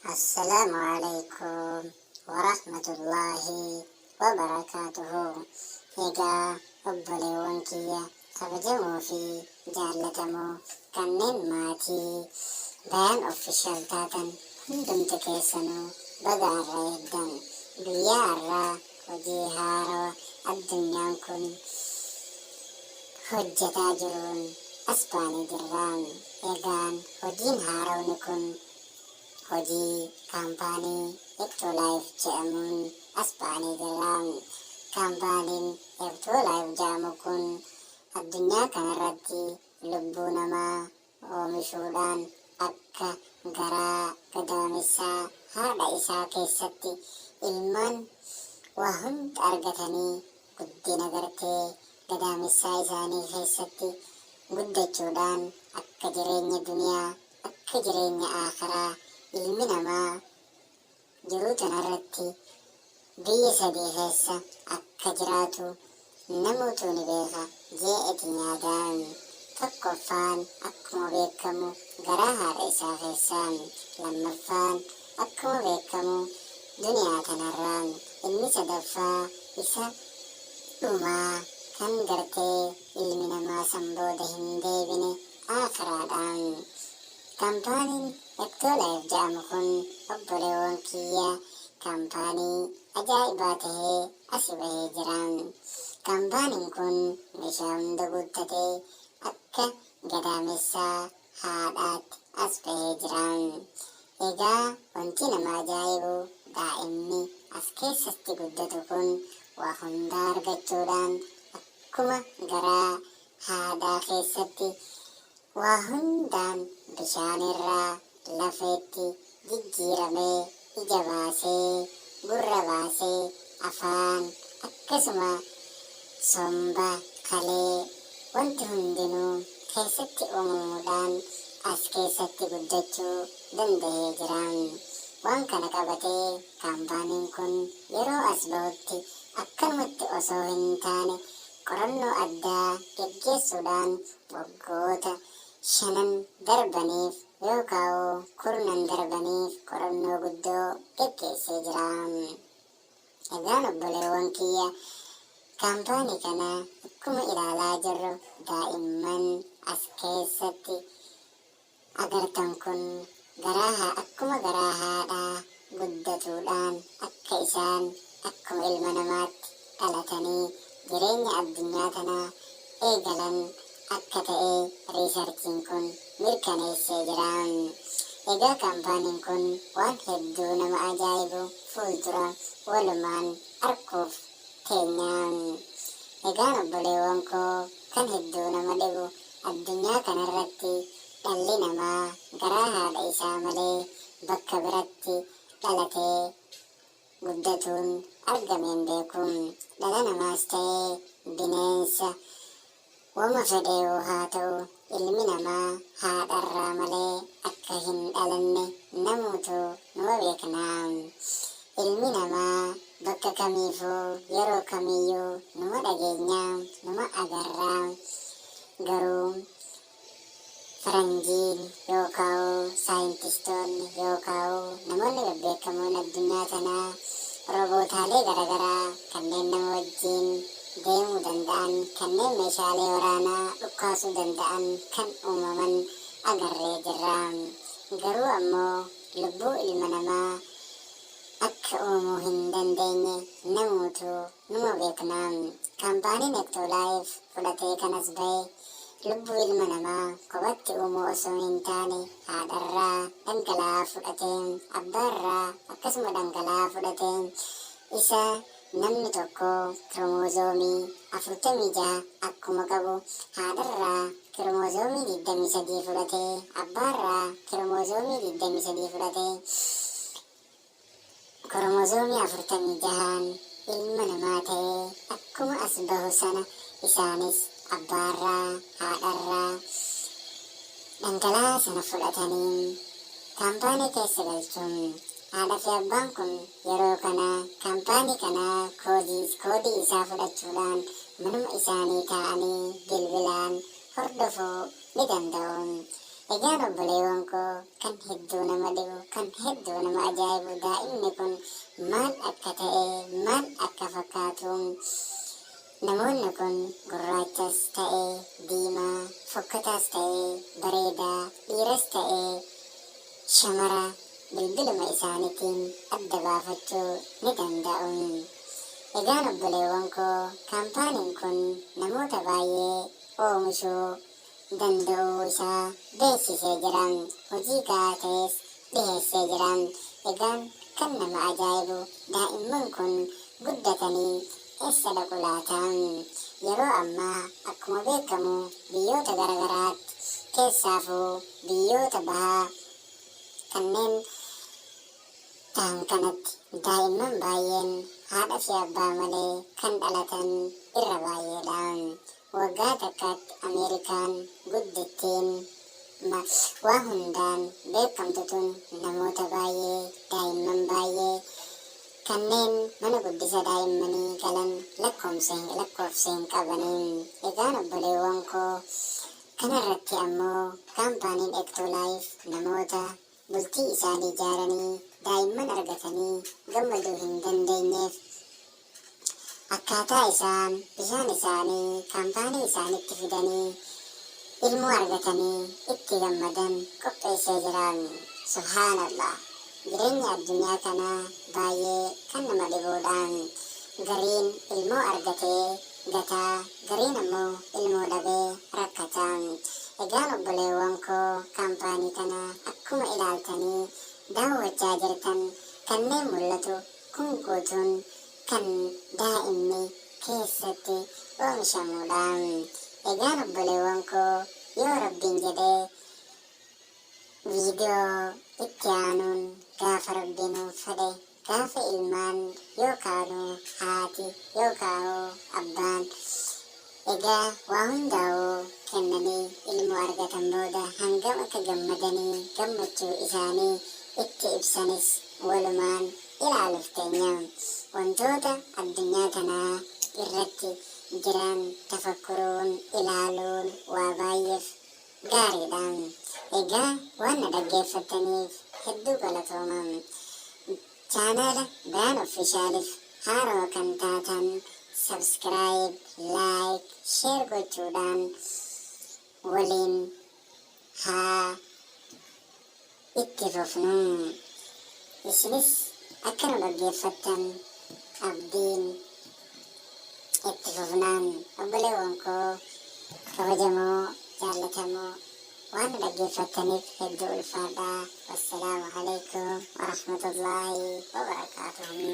Assalaamu Aleeykum Warahmatullaahi Wabarakaatuhu. Egaa obboleewwan kiyya kabajamoo fi jaallatamoo kanneen maatii Bayan Official taatan hundumti keessanuu baga arra eegdan. Guyyaa arraa hojii haarawa addunyaan kun hojjataa jiruun as baanee jirra. Egaan hojiin haarawni kun hojii kaampaanii Ectolife jedhamuun as baanee jirra. Kaampaaniin Ectolife jedhamu kun addunyaa kanarratti lubbuu namaa oomishuudhaan akka garaa gadaamessaa haadha isaa keessatti ilmaan waa hunda argatanii guddina gartee gadaamessaa isaanii keessatti guddachuudhaan akka jireenya duniyaa akka jireenya aakhiraa ilmi namaa jiruu tanarratti biyya sadii keessa akka jiraatu namuutuu ni beeka je'eetiin yaada. Tokkoffaan akkuma beekkamu garaa haadha isaa keessa, lammaffaan akkuma beekkamu duniyaa tanarra, inni sadaffaa isa dhumaa kan gartee ilmi namaa san booda hin deebine aakhiraadha. Kampaaniin Ectolife ja'amu kun obboleewwan kiyya kaampaanii ajaa'ibaa tahee asi bahee jira. Kaampaaniin kun meeshaa hunda guuttatee akka gadaamessaa haadhaatti as bahee jira. Egaa wanti nama ajaa'ibu daa'imni as keessatti guddatu kun waa hundaa argachuudhaan akkuma garaa haadhaa keessatti waa hundaan bishaan irraa lafeetti jijjiiramee ija baasee, gurra baasee, afaan akkasuma somba, kalee wanti hundinuu keessatti uumamuudhaan as keessatti guddachuu dandahee jira. Waan kana qabatee kaampaaniin kun yeroo as bahutti akkanumatti osoo hin taane qorannoo addaa geggeessuudhaan waggoota shanan darbaniif yookaa'u kurnan darbaniif qorannoo guddoo geggeessee jira. Egaan obboleewwan kiyya kaampaanii kana akkuma ilaalaa jirru daa'imman as keessatti agartan kun garaa haa akkuma garaa haadhaa guddatuudhaan akka isaan akkuma ilma namaatti dhalatanii jireenya addunyaa tanaa eegalan akka ta'e riisarchiin kun mirkaneessee jira. Egaa kaampaaniin kun waan hedduu nama ajaa'ibu fuuldura walumaan arkuuf teenya. Egaan obboleewwan koo kan hedduu nama dhibu Addunyaa kanarratti dhalli namaa garaa haadha isaa malee bakka biratti dhalatee guddatuun argamee hin beeku. Dhala namaas ta'ee bineensa woma fedheewuu haa ta'u ilmi namaa haadharraa malee akka hin dhalanne namuutuu numa beekna. Ilmi namaa bakka kamiifuu yeroo kamiyyuu numa dhageenya, numa agarra. Garuu faranjiin yookaa'u saayintistoonni yookaa'u namoonni bebbeekamoon addunyaa tanaa roobootaalee garagaraa kanneen nama wajjiin deemuu danda'an, kanneen meeshaalee waraanaa dhukkaasuu danda'an kan uumaman agarree jirra. Garuu ammoo lubbuu ilma namaa akka uumuu hin dandeenye namuutuu numa beekna. Kaampaaniin Ectolife fudhatee kan as bahe lubbuu ilma namaa kophatti uumuu osoo hin taane haadharraa dhangala'aa fudhatee abbaarraa akkasuma dhangala'aa fudhatee isa namni tokko kiromoozoomii 46 akkuma qabu haadharraa kiromoozoomii 23 fudhatee abbaarraa kiromoozoomii 23 fudhatee Koromozoomii 46n ilma namaa ta'ee akkuma as bahu sana isaanis abbaarraa, haadharraa dhangala'aa sana fudhatanii kaampaanii keessa galchu. Haadha fi abbaan kun yeroo kana kaampaanii kanaa koodii isaa fudhachuudhaan manuma isaanii taa'anii bilbilaan hordofuu ni danda'u. Egaan obboleewwan koo kan hedduu nama dhibu, kan hedduu nama ajaa'ibu daa'imni kun maal akka ta'e, maal akka fakkaatu namoonni kun gurraachas ta'e diimaa, fokkataas ta'e bareedaa, dhiiras ta'e shamara bilbiluma isaanitiin adda baafachuu ni danda'u. Egaan obboleewwan koo kaampaaniin kun namoota baay'ee oomishuu danda'uu isaa beeksisee jira. Hojii ga'aa ta'es dhiheessee jira. Egaan kan nama ajaa'ibu daa'imman kun guddatanii eessa dhaqu laata? Yeroo ammaa akkuma beekamu biyyoota garagaraatti keessaafuu biyyoota bahaa kanneen ta'an kanatti daa'imman baay'een haadha fi abbaa malee kan dhalatan irra baay'eedha. Waggaa takkaatti Ameerikaan guddittiin waa hundaan beekamtu tun namoota baay'ee, daa'imman baay'ee kanneen mana guddisa daa'immanii galan lakkoomsa lakkoofsa hin qabani. Egaan obboleewwan koo kanarratti ammoo kaampaaniin Ectolife namoota bultii isaanii ijaaranii daa'imman argatanii gammaduu hin dandeenyeef akkaataa isaan bishaan isaanii kaampaanii isaanitti fidanii ilmoo argatanii itti gammadan qopheessee jira. Subhaanallah! Jireenyi addunyaa kanaa baay'ee kan nama dhibuudha. Gariin ilmoo argatee gataa, gariin ammoo ilmoo dhabee rakkata. Egaan obboleewwan koo kaampaanii kana akkuma ilaaltanii daawwachaa jirtan kanneen mul'atu kun guutuun kan daa'imni keessatti oomishamuudha. Egaan obboleewwan koo yoo Rabbiin jedhe viidiyoo itti aanuun gaafa Rabbi nuuf fedhe gaafa ilmaan yookaanuu haati yookaahuu abbaan egaa waa hundaa'uu kennanii ilmoo argatan booda hangam akka gammadanii gammachuu isaanii itti ibsanis walumaan ilaaluuf teenya. Wantoota addunyaa tanaa irratti jiran tafakkuruun, ilaaluun waa baay'eef gaariidha. Egaa waan na dhaggeeffattaniif hedduu galatooma. Chaanaala Bayaan Officialif haarawa kan taatan subscribe, like, share gochuudhaan waliin haa itti fufnu. Isinis akka nu dhaggeeffattan abdiin itti fufnaan obboleewwan koo kabajamoo jaallatamoo waan nu dhaggeeffattaniif hedduu ulfaadhaa. Wassalaamu alaikum warahmatullaahi wabarakaatuhu.